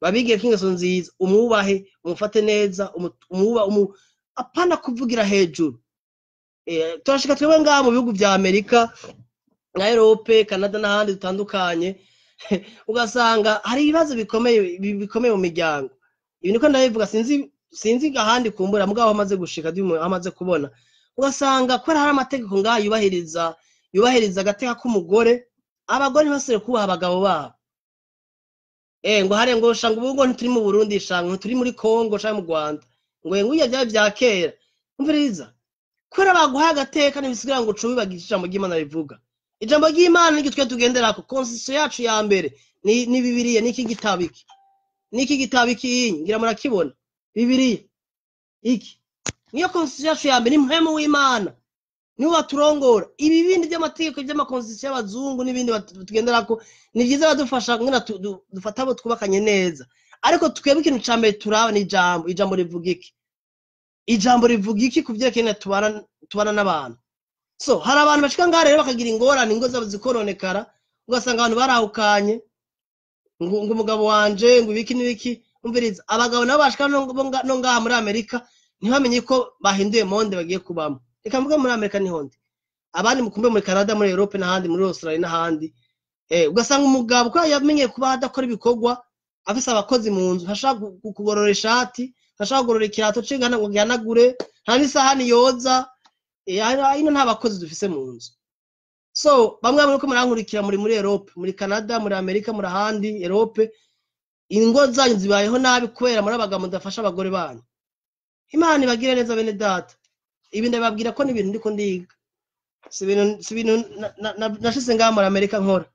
babigireko ingeso nziza, umwubahe, umufate neza, apana kuvugira hejuru. Turashika twebwe ngaha mu bihugu vya Amerika na Europe, Canada n'ahandi dutandukanye, ugasanga hari ibibazo bikomeye mu miryango. Ibi niko ndabivuga, sinzi ahandi kumbura, mugabo amaze gushika amaze kubona, ugasanga kubera hari amategeko ngaha yubahiriza agateka k'umugore, abagore ntibasubire kubaha abagabo babo. Ngo hare ngo shanga ubu ngo ntituri mu Burundi, shanga ntituri muri Congo canke mu Rwanda, ngo nguye bya vya kera. Umviriza, kubera baguhaye agateka ntibisigira ngo uce wibagisha ijambo ry'Imana rivuga. Ijambo ry'Imana niryo twe tugenderako. Constitution yacu ya mbere ni Bibiliya. Niki gitabo iki? Niki gitabo iki? Ngira murakibona, Bibiliya iki niyo constitution yacu ya mbere, ni mpwemu w'Imana. Nibo baturongora. Ibi bindi by'amategeko by'amakonstitution y'abazungu n'ibindi tugenderako ni byiza, badufasha ngena dufata abo twubakanye neza, ariko twebwe ikintu ca mbere turaba ni ijambo. Ijambo rivuga iki? Ijambo rivuga iki ku vyerekeye tubana n'abantu? So hari abantu bashika ngaha rero bakagira ingorane, ingo zabo zikononekara, ugasanga abantu barahukanye, ngo umugabo wanje ngo ibiki n'ibiki. Umviriza, abagabo nabo bashika no ngaha muri Amerika ntibamenye ko bahinduye monde bagiye kubamo. Reka mvuge muri Amerika niho ndi, abandi mukumbe muri Canada, muri Europe n'ahandi, muri Australia n'ahandi. Ugasanga umugabo ko yamenye kuba adakora ibikorwa, afise abakozi mu nzu, ntashaka kugorora ishati, ntashaka kugorora ikirato ciwe ngo gihanagure, nta n'isahani yoza. Ino nta bakozi dufise mu nzu. So bamwe bamwe ko murankurikira muri Europe, muri Canada, muri Amerika, muri ahandi Europe, ingo zanyu zibayeho nabi kubera muri abagabo mudafasha abagore banyu. Imana ibagire neza bene data. Ibi ndababwira ko ni ibintu ndiko ndiga, si ibintu nashize ngaha muri Amerika nkora,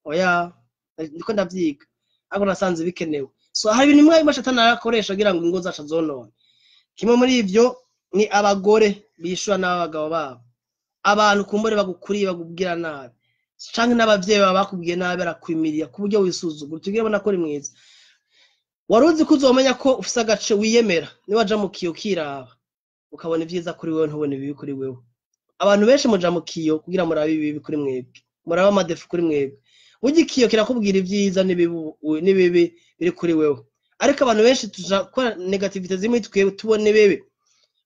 oya, ndiko ndavyiga, ariko nasanze bikenewe. So hari ibintu bimwe bimwe Shatani arakoresha kugira ngo ingo zacu zonone. Kimwe muri ivyo ni abagore bishura n'abagabo babo, abantu kumbure bagukuriye bagubwira nabi, canke n'abavyeyi baba bakubwiye nabi barakwimiriya ku buryo wisuzugura. Tugire bona ko uri mwiza. Wari uzi ko uzomenya ko ufise agace wiyemera niwaja mu kiyo ukiraba ukabona ivyiza kuri wewe, ntubone ibibi kuri wewe. Abantu benshi muja mu kiyo kugira murabe ibibi kuri mwebwe, murabe amadefu kuri mwebwe. Burya ikiyo kirakubwira ivyiza n'ibibi biri kuri wewe, ariko abantu benshi tuja gukora negativite zimwe twebwe tubone ibibi.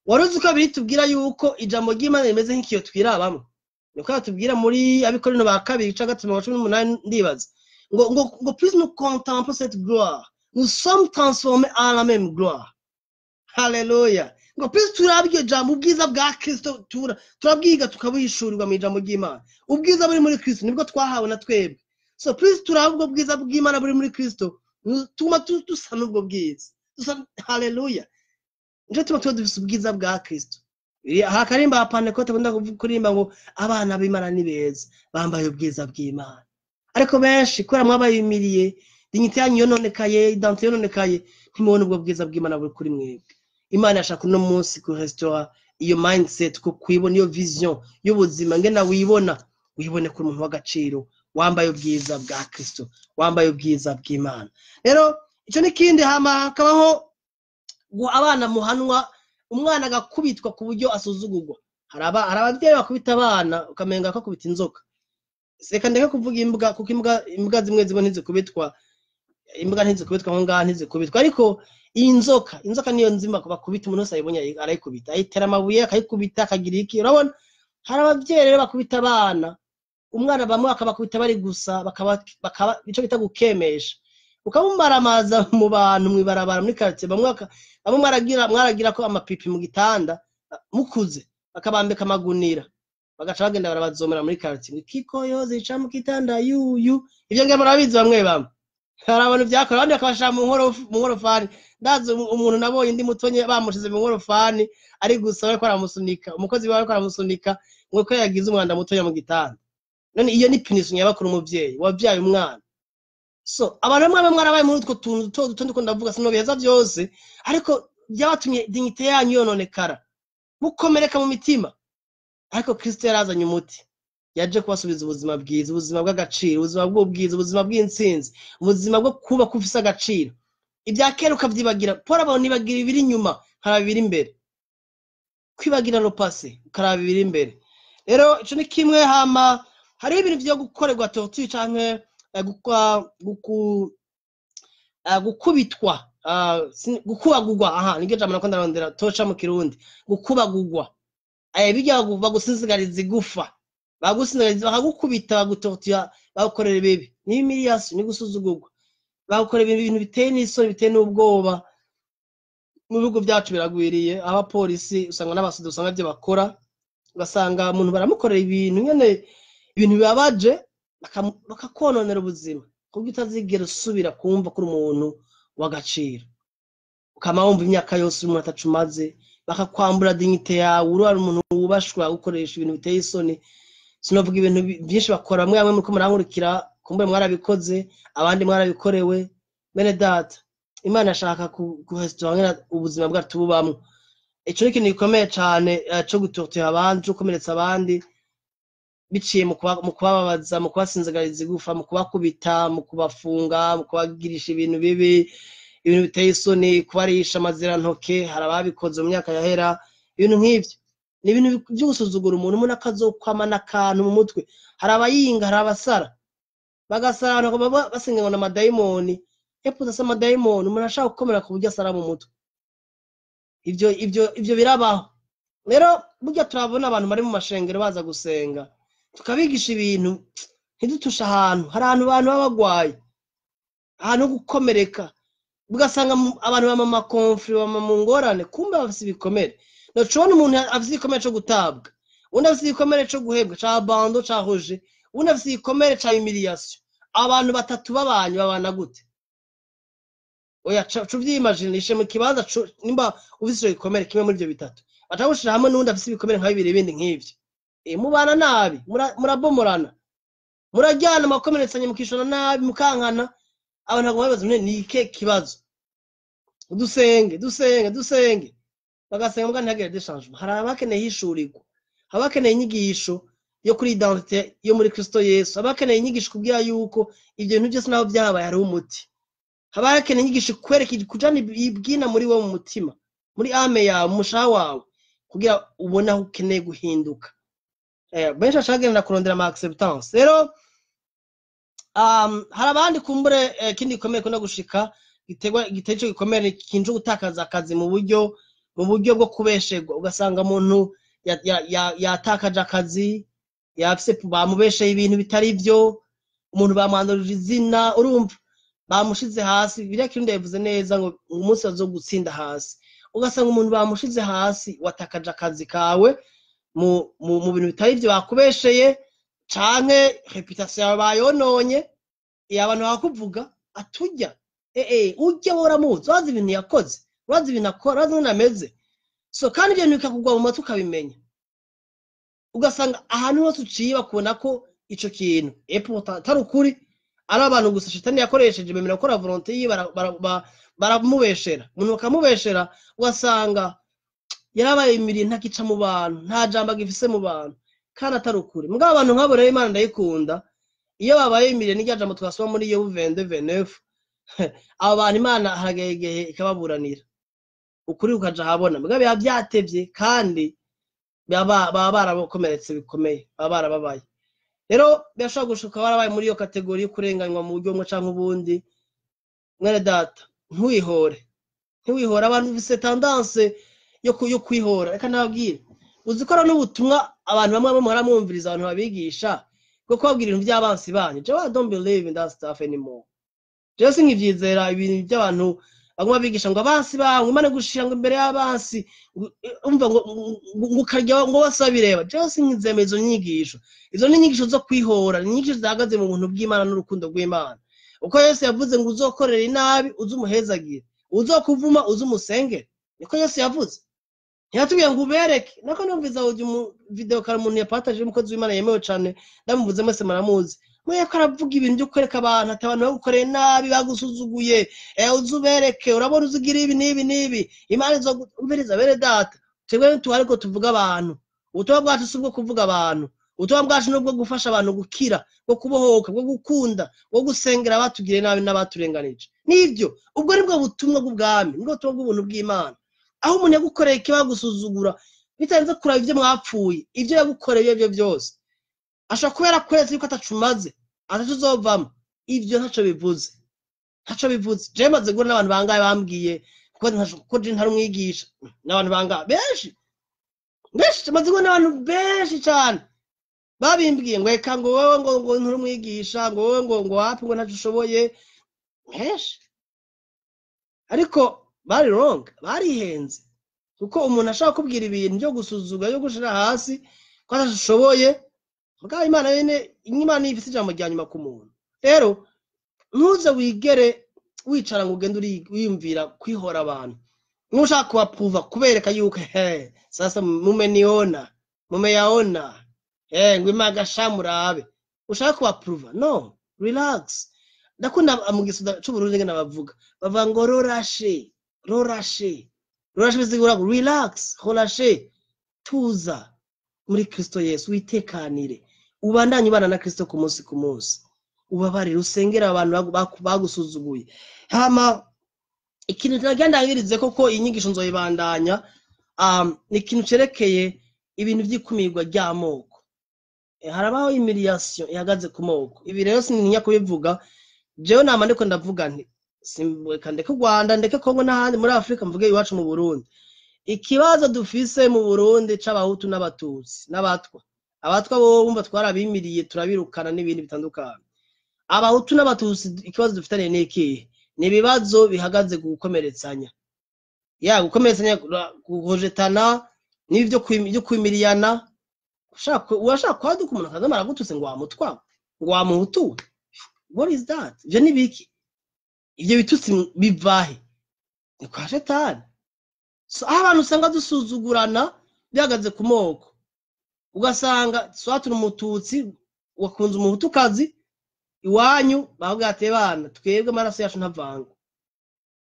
Wari uzi ko biritubwira yuko ijambo ry'Imana rimeze nk'ikiyo twirabamwo? Niko batubwira muri Abikorino ba kabiri ica 3:18, ndibaza ngo plus nous contemplons cette gloire, nous sommes transformés en la même gloire. Haleluya. Ngo plus turaba iryo jambo, ubwiza bwa Kristo turabwiga tukabuhishurirwa mu ijambo ry'Imana. Ubwiza buri muri Kristo nibwo twahawe na twebwe. So plus turaba ubwo bwiza bw'Imana buri muri Kristo, tuguma dusa n'ubwo bwiza. Dusa, haleluya. Nico tuma tuba dufise ubwiza bwa Kristo. Hakarimba ha Pentekote bakunda kuririmba ngo abana b'Imana ni beza, bambaye ubwiza bw'Imana. Ariko benshi kubera mwabayimiriye, dignité yanyu yononekaye, identité yononekaye, ntimubona ubwo bwiza bw'Imana buri kuri mwebwe. Imana yashaka uno munsi ku restaura iyo mindset, ko kwibona iyo vision y'ubuzima, ngena wibona, wibone kuri umuntu w'agaciro, wambaye ubwiza bwa Kristo, wambaye ubwiza bw'Imana. Rero ico n'ikindi, hama hakabaho abana muhanwa, umwana agakubitwa ku buryo asuzugurwa. Hari abavyeyi bakubita abana ukamenga ko akubita inzoka. Reka ndeke kuvuga imbwa, kuko imbwa zimwe zimwe ntizikubitwa, imbwa ntizikubitwa aho ngaho ntizikubitwa, ariko inzoka niyo nzima bakubita, umuntu wese ayibonye arayikubita, ayitera amabuye akayikubita akagira iki. Urabona hari abavyeyi rero bakubita abana, umwana bamwe bakabakubita bari gusa, bakaba ico bita gukemesha, ukamumaramaza mu bantu mw'ibarabara muri quartier. Bamwe mwaragira ko amapipi mu gitanda mukuze, bakabambika amagunira, bagaca bagenda barabazomera muri quartier, kikoyo zica mu gitanda yuyu. Ivyo ngira murabizi bamwe bamwe. Hari abantu vyakora, abandi bakabashira mu nkorofani. Ndazi umuntu nabonye ndi mutonye bamushize mu nkorofani ari gusa bariko baramusunika, umukozi wawe ariko aramusunika ngo ko yagize umwanda mutonya mu gitanda. None iyo ni punition yabakuru umuvyeyi wavyaye umwana. So abantu bamwe mwarabaye muri utwo tuntu duto duto ndiko ndavuga, sinobiheza vyose, ariko byabatumye dignité yanyu yononekara, mukomereka mu mitima. Ariko Kristo yarazanye umuti, yaje kubasubiza ubuzima bwiza, ubuzima bw'agaciro, ubuzima bw'ubwiza, ubuzima bw'intsinzi, ubuzima bwo kuba kufise agaciro. Ibya kera ukavyibagira. Paul abantu nibagira ibiri inyuma nkaraba ibiri imbere, kwibagira le passé ukaraba ibiri imbere. Rero ico ni kimwe. Hama hariho ibintu vyo gukorerwa torture canke gukubitwa, gukubagurwa. Aha niryo jambo nako ndarondera toca mu Kirundi, gukubagurwa. Bijya bagusinzigariza igufa, bagusinzigariza, bakagukubita, bagutortura, bagukorera ibibi. Ni humiliation, ni gusuzugurwa, bagukorera ibintu biteye n'isoni, biteye n'ubwoba. Mu bihugu byacu biragwiriye, abapolisi usanga n'abasudu usanga ivyo bakora, ugasanga umuntu baramukorera ibintu nyene, ibintu bibabaje, bakakononera ubuzima, kuko utazigera usubira kumva kuri umuntu w'agaciro. Ukama wumva imyaka yose umuntu atacumaze, bakakwambura dignité yawe, uri umuntu wubashwa, ukoresha ibintu biteye isoni. Sinovuga ibintu byinshi bakora, mwe bamwe muriko murankurikira, kumbe mwarabikoze, abandi mwarabikorewe. Bene data, Imana ashaka kurestaura ubuzima bwacu tububamwo. Ico ni ikintu gikomeye cane, co gutortira abandi, co gukomeretsa abandi biciye mu kubababaza, mu kubasinzigariza igufa, mu kubakubita, mu kubafunga, mu kubagirisha ibintu bibi, ibintu biteye isoni, kubarisha amazirantoke. Hari ababikoze mu myaka yahera, ibintu nk'ivyo ni ibintu vyo gusuzugura umuntu, umuntu akazokwamana akantu mu mutwe. Hari abayinga, hari abasara, bagasara abantu baba basenga ngo n'amadayimoni. Epfo udasa amadayimoni, umuntu ashaka gukomera ku buryo asara mu mutwe. Ivyo birabaho. Rero burya turabona abantu bari mu mashengero baza gusenga, tukabigisha ibintu ntidutushe ahantu. Hari ahantu abantu baba bagwaye, ahantu ho gukomereka, ugasanga abantu bama mu makonfli, bama mu ngorane, kumbe bafise ibikomere. Nocubona umuntu afise igikomere co gutabwa, uwundi afise igikomere co guhebwa ca abandon, ca rejet, uwundi afise igikomere ca humiliation. Abantu batatu babanye babana gute? Oya, cuvyimaginishe mu kibanza nimba ufise ico gikomere kimwe muri ivyo bitatu, baca hamwe n'uwundi afise ibikomere nka bibiri bindi nk'ivyo. Mubana nabi, murabomorana, murajyana, mukomeretsanya, mukishana nabi, mukankana. Abantu baguma bibaza ni ikihe kibazo. Dusenge, dusenge, dusenge, bagasenga mbwa ntihagire des changements. Hari abakeneye hishurirwa, hari abakeneye inyigisho yo kuri identité yo muri Kristo Yesu, hari abakeneye inyigisho kubwira yuko ivyo bintu byose naho byabaye hariho umuti. Haba hakeneye inyigisho kwereka kujana ibwina muri wowe, mu mutima, muri âme yawe, mu mushaha wawe, kugira ubone aho ukeneye guhinduka. Benshi bashaka kurondera ama acceptance. Rero hari abandi kumbure, kindi gikomeye kunda gushika giterwa giteye ico gikomere kinje gutakaza akazi mu buryo bwo kubesherwa. Ugasanga umuntu yatakaje akazi, yafise bamubesheye ibintu bitari byo, umuntu bamwandurije izina, urumva bamushize hasi. Biriya Kirundi yabivuze neza ngo umunsi bazo gutsinda hasi. Ugasanga umuntu bamushize hasi, watakaje akazi kawe mu bintu bitari byo bakubesheye, canke réputation yawe bayononye. Iyo abantu bakuvuga atujya ujya uramuzi, urazi ibintu yakoze, urazi ibintu akora, urazi ingene ameze. So kandi ibyo bintu bikakugwa mu matwi, ukabimenya, ugasanga ahantu hose uciye bakubona ko ico kintu epo atari ukuri, ari abantu gusa shitani yakoresheje bemera gukora volonté yiwe, baramubeshera umuntu, bakamubeshera. Ugasanga yarabaye imiri, ntakica mu bantu, nta jambo agifise mu bantu, kandi atari ukuri. Mugabo abantu nk'abo rero Imana ndayikunda, iyo babaye imiri, n'irya jambo twasoma muri Yobu 22:29, abo bantu Imana haragera igihe ikababuranira, ukuri kukaja ahabona. Mugabo biba vyatevye, kandi baba barakomeretse bikomeye, baba barababaye. Rero birashobora gushuka barabaye muri iyo catégorie yo kurenganywa mu buryo bumwe canke ubundi. Mwene data, ntiwihore, ntiwihore. Abantu bafise tendance yo kwihora. Reka nababwire, uzi ko n'ubutumwa abantu bamwe bamwe muhora mwumviriza abantu babigisha bwo kubabwira ibintu by'abansi banyu. Jewe I don't believe in that stuff anymore. Jewe sinkivyizera ibintu by'abantu baguma bigisha ngo abansi bawe Imana gushira ngo imbere y'abansi, umva ngo ukarya ngo bose babireba. Jewe sinkizemera izo nyigisho. Izo ni inyigisho zo kwihora, ni inyigisho zihagaze mu buntu bw'Imana n'urukundo rw'Imana. Uko Yesu yavuze ngo uzokorera inabi uze umuhezagire, uzokuvuma uze umusengere, niko Yesu yavuze. Ntiyatubwiye ngo ubereke. Nako numviza audio video kare umuntu yapataje, umukozi w'Imana yemewe cane, ndamuvuze mwese muramuzi, mwe ko aravuga ibintu byo kwereka abantu ati abantu bagukoreye nabi, bagusuzuguye, uze ubereke, urabona uzigira ibi n'ibi n'ibi, Imana izogumviriza. Bene data, twebwe ntituhari ko tuvuga abantu. Ubutumwa bwacu si ubwo kuvuga abantu. Ubutumwa bwacu ni ubwo gufasha abantu gukira, bwo kubohoka, bwo gukunda, bwo gusengera abatugiriye nabi n'abaturenganije. Nibyo, ubwo nibwo butumwa bw'ubwami, nibwo butumwa bw'ubuntu bw'Imana. Aho umuntu yagukoreye ikiba gusuzugura, bitarenze kuraba ibyo mwapfuye, ibyo yagukoreye ibyo byose, ashobora kuba yarakweretse yuko atacumaze, ataco uzovamo. Ibyo ntaco bivuze, ntaco bivuze. Jewe maze guhura n'abantu bangahe bambwiye ko je ntari umwigisha? N'abantu bangahe? Benshi, benshi. Maze guhura n'abantu benshi cane babimbwiye ngo reka, ngo wowe ngo nturi umwigisha, ngo wowe ngo wapi, ngo ntaco ushoboye. Benshi, ariko bari wrong, barihenze, kuko umuntu ashaka kubwira ibintu byo gusuzugura, byo gushira hasi ko atashoboye, mugabo Imana nyene, Imana ifite ijambo rya nyuma ku muntu. Rero ntuze wigere wicara ngo ugende wiyumvira kwihora abantu, nushaka kubapuva, kubereka yuko he sasa mumeniona, mumeyaona, ngo imagasha murabe, ushaka kubapuva. No, relax. Ndakunda mu gisoda c'Uburundi ngene bavuga, bavuga ngo rorashe, rorashe. Relâche bisigura ngo relax, relâche, tuza muri Kristo Yesu, witekanire, ubandanye ubana na Kristo ku munsi ku munsi, ubabarire, usengere abantu bagusuzuguye. Hama ikintu nagandangirize koko inyigisho nzoyibandanya, ni ikintu cerekeye ibintu by'ikumirwa ry'amoko. Harabaho humiliation ihagaze ku moko. Ibi rero sintinya kubivuga, jewe nama ndiko ndavuga nti reka ndeke u Rwanda, ndeke Kongo n'ahandi muri Afrika, mvuge iwacu mu Burundi. Ikibazo dufise mu Burundi c'abahutu n'abatutsi n'abatwa, abatwa bo bumva twarabimiriye turabirukana n'ibindi bitandukanye. Abahutu n'abatutsi ikibazo dufitaniye ni ikihe? Ni ibibazo bihagaze ku gukomeretsanya, ya gukomeretsanya, guhojetana, n'ibyo kwimiriyana. Uwashaka kwaduka umuntu akaza aragututse ngo wamutwa, ngo wamuhutu, what is that? Ivyo ni biki? Ivyo bitutsi bivahe? Ni kwa shetani. So aho abantu usanga dusuzugurana bihagaze ku moko, ugasanga swatuna umututsi wakunze umuhutukazi iwanyu, bavuga ati bana twebwe amaraso yacu ntavangwa.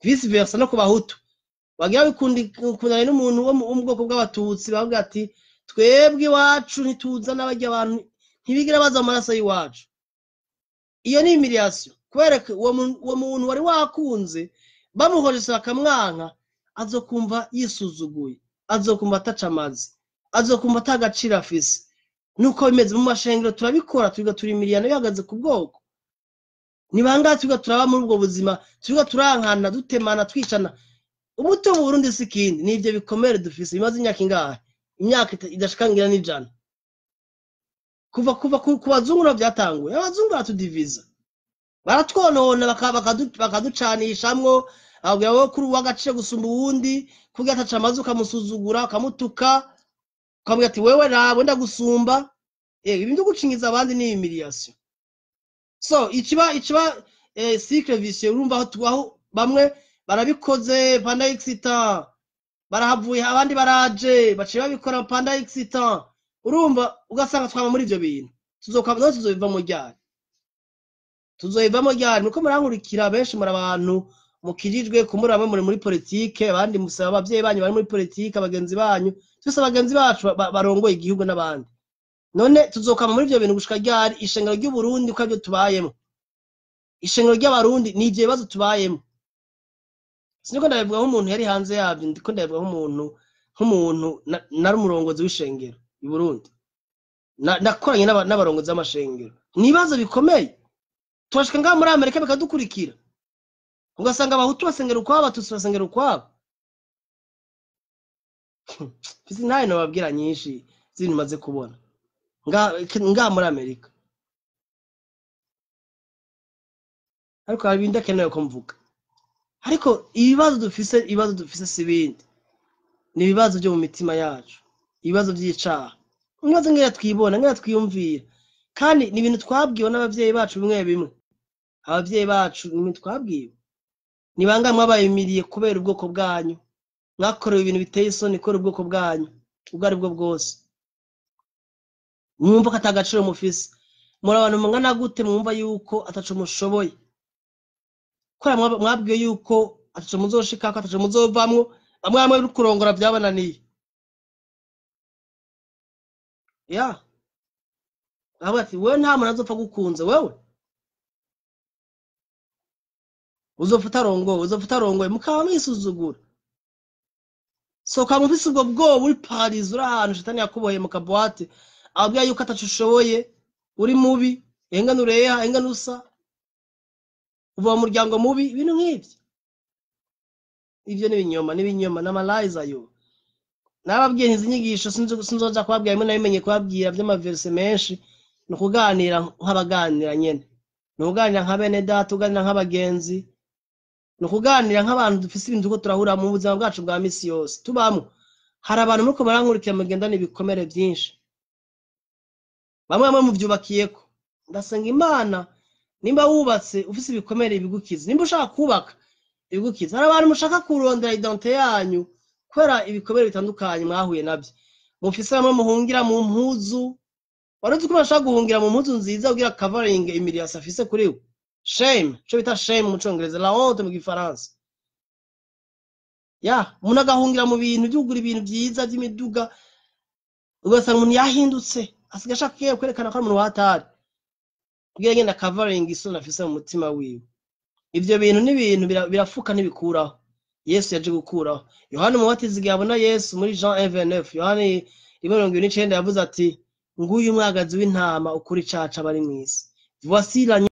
Vice versa no ku bahutu, wagira wikundana n'umuntu wo mu bwoko bw'abatutsi, bavuga ati twebwe iwacu ntituzana barya abantu, ntibigira baza amaraso y'iwacu. Iyo ni humiliation, kwereka uwo muntu wari wakunze bamuhoresha bakamwanka, azokumva yisuzuguye, azokumva atacamaze, azokumva atagaciro afise. Nuko bimeze mu mashengero, turabikora, twiga turimiriyana bihagaze ku bwoko. Ni bangahe twiga turaba muri ubwo buzima, twiga turankana, dutemana, twicana. Umuti mu Burundi si ikindi, ni ivyo bikomere dufise bimaze imyaka ingahe? Imyaka idashikangira n'ijana. Kuva ku bazungu nabo byatanguye, abazungu baratudiviza, baratwonona, bakaducanishamwo, ababwira wowe kuri uw'agaciro gusumba uwundi, kugira ataca amazi ukamusuzugura, ukamutuka, ukamubwira ati wewe rabo ndagusumba. Ibi byo gucinyiza abandi ni humiliation. So ikiba cycle vicieux, urumva aho tubaho, bamwe barabikoze pendant excitant, barahavuye, abandi baraje baciye babikora pendant excitant. Urumva ugasanga twaba muri ivyo bintu, tuzokwaba tuzobiva mu ryari, tuzobiva mu ryari. Nuko murankurikira benshi muri abantu mukirijwe kumura, bamwe muri politike, abandi musaba abavyeyi banyu bari muri politike, abagenzi banyu, twese abagenzi bacu barongoye igihugu n'abandi. None tuzokama muri ivyo bintu gushika ryari? Ishengero ry'u Burundi uko arivyo tubayemo, ishengero ry'abarundi ni ivyo bibazo tubayemo. Siniko ndabivuga nk'umuntu yari hanze yavyo, ndiko ndabivuga nk'umuntu nari umurongozi w'ishengero i Burundi, nakoranye n'abarongozi b'amashengero. Ni ibibazo bikomeye. Turashika ngaha muri Amerika bikadukurikira, ugasanga abahutu basengera ukwabo, abatutsi basengera ukwabo. Mfise intahe nobabwira nyinshi z'ibintu maze kubona ngaha muri Amerika, ariko hari ibindi akenewe ko mvuga. Ariko ibibazo dufise si ibindi, ni ibibazo byo mu mitima yacu, ibibazo by'icaha, ibibazo ngira twibona, ngira twiyumvira. Kandi ni ibintu twabwiwe n'abavyeyi bacu bimwe bimwe. Abavyeyi bacu ni ibintu twabwiwe. Ni bangahe mwabayimiriye kubera ubwoko bwanyu, mwakorewe ibintu biteye isoni kubera ubwoko bwanyu ubwo ari bwo bwose, mwumva ko ata gaciro mufise. Muri abantu mungana gute mwumva yuko ataco mushoboye? Kubera mwabwiwe yuko ataco muzoshikako, ataco muzovamwo, bamwe bamwe bari kurongora vyabananiye. Ya baravuga ati wewe nta muntu azopfa gukunze, wewe uzopfa utarongowe, uzopfa utarongowe, mukaba mwisuzugura. So ukaba ufise ubwo bwoba uri paralysé, uri ahantu shetani yakuboheye mu kabuwate, ababwira yuko ataco ushoboye, uri mubi, engana ureha, engana usa, uva mu muryango mubi, ibintu nk'ivyo. Ivyo ni ibinyoma, ni ibinyoma, n'amalies ayo. Nababwiye izi nyigisho, sinzoja kubabwira, rimwe nabimenye kubabwira vy'amaverse menshi, ni ukuganira nk'abaganira nyene, ni ukuganira nka bene data, uganira nk'abagenzi, ni ukuganira nk'abantu dufise ibintu turiko turahura mu buzima bwacu bwa misi yose tubamwo. Hari abantu muriko barankurikira mugendana ibikomere vyinshi, bamwe bamwe muvyubakiyeko. Ndasenga Imana, nimba wubatse ufise ibikomere ibigukiza, nimba ushaka kubaka ibigukiza. Hari abantu mushaka kurondera identité yanyu kubera ibikomere bitandukanye mwahuye navyo, mufise bamwe muhungira mu mpuzu. Wari uzi ko bashaka guhungira mu mpuzu nziza kugira covering humiliation afise kuri we? Shame, ico bita shame mu congereza, la honte mu gifaransa. Ya umuntu agahungira mu bintu byo kugura ibintu byiza by'imiduga, ugasanga umuntu yahindutse, asigaye ashaka kwerekana ko ari umuntu watari kugira ngenda covering isoni afise mu mutima wiwe. Ivyo bintu ni ibintu birafuka, ntibikuraho. Yesu yaje gukuraho. Yohana Umubatizi, igihe abona Yesu muri Jean 1:29, Yohana 1:29, yavuze ati: "Nguyu umwagazi w'intama ukura icaha c'abari mw'isi." Voici l'agneau.